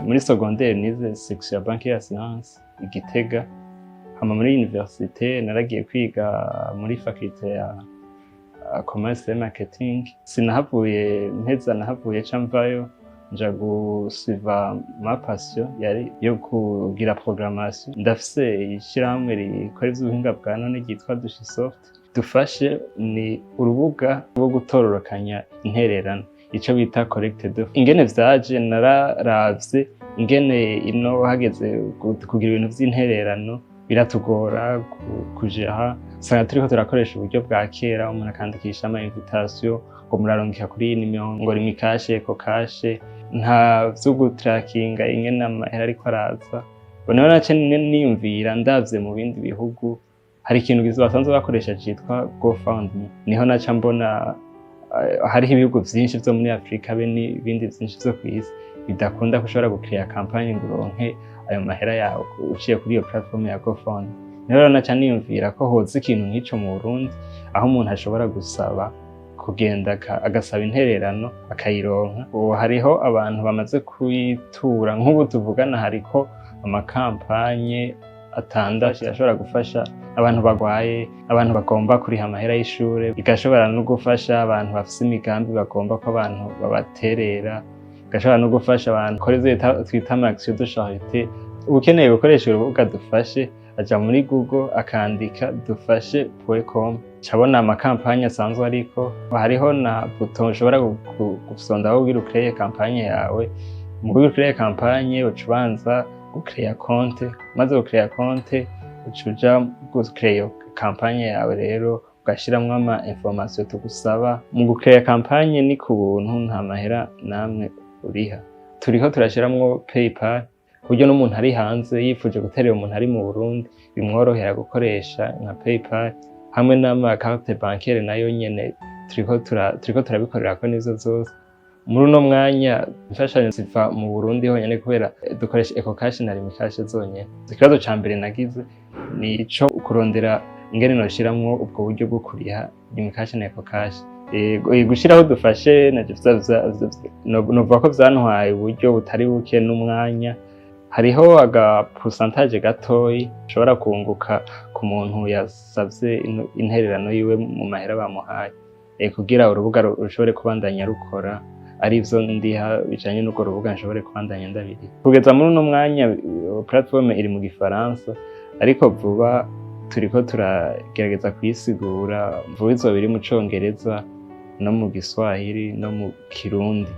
Muri secondaire nize section ya banque et assurance i Gitega. Hama muri université naragiye kwiga muri faculté ya commerce et marketing. Sinahavuye mpeza, nahavuye ca mvayo nja gusuiva ma passion yari yo kugira programmation. Ndafise ishirahamwe rikora ivy'ubuhinga bwa none ryitwa Dushisoft. Dufashe ni urubuga rwo gutororokanya intererano, ico bita collecte de. Ingene vyaje, nararavye ingene ino hageze kugira ibintu vy'intererano biratugora kujaha, usanga turiko turakoresha uburyo bwa kera, umuntu akandikisha ama invitation ngo murarungika kuri iyi nimero, ngo Lumicash, Ecocash, nta vyo gutrackinga ingene amahera ariko araza. Niho nace niyumvira, ndavye mu bindi bihugu hari ikintu basanzwe bakoresha citwa GoFundMe. Niho naca mbona hariho ibihugu vyinshi vyo muri Afrika be n'ibindi vyinshi vyo kw'isi bidakunda ko ushobora gucréa campagne ngo uronke ayo mahera yawe uciye kuri iyo platform ya GoFundMe. Niho rero naca niyumvira ko hoza ikintu nk'ico mu Burundi, aho umuntu ashobora gusaba kugenda agasaba intererano akayironka. Ubu hariho abantu bamaze kuyitura. Nk'ubu tuvugana hariko amacampagne 6 ashobora gufasha abantu bagwaye, abantu bagomba kuriha amahera y'ishure, igashobora no gufasha abantu bafise imigambi bagomba ko abantu babaterera, igashobora no gufasha abantu kora ivyo twita ama action de charité. Ukeneye gukoresha urubuga Dufashe aja muri Google akandika dufashe.com, cabona amacampagne asanzwe ariko. Hariho na bouton ushobora gufyondaho kugira ucréer campagne yawe. Mu kugira ucréer campagne uca ubanza gucréa compte, maze gucréa compte uca uja gucréa campagne yawe, rero ugashiramwo ama information tugusaba. Mu gucréa campagne ni ku buntu, nta mahera namwe uriha. Turiko turashiramwo PayPal ku buryo n'umuntu ari hanze yifuje guterera umuntu ari mu Burundi bimworohera gukoresha nka PayPal, hamwe n'ama carte bancaire nayo nyene turiko turabikorerako nivyo vyose. Muri uno mwanya imfashanyo ziva mu Burundi honyene kubera dukoresha Ecocash na Lumicash zonyene. Ikibazo ca mbere nagize ni ico kurondera ingene noshiramwo ubwo buryo bwo kuriha Lumicash na Ecocash. Gushiraho Dufashe novuga ko vyantwaye uburyo butari buke n'umwanya. Hariho aga pourcentage gatoyi ushobora kunguka ku muntu yasavye intererano yiwe mu mahera bamuhaye, kugira urubuga rushobore kubandanya rukora, arivyo ndiha bijanye n'urwo rubuga nshobore kubandanya ndabiriha. Kugeza muri uno mwanya platform iri mu gifaransa, ariko vuba turiko turagerageza kuyisigura, vuba izoba iri mu congereza no mu giswahili no mu kirundi.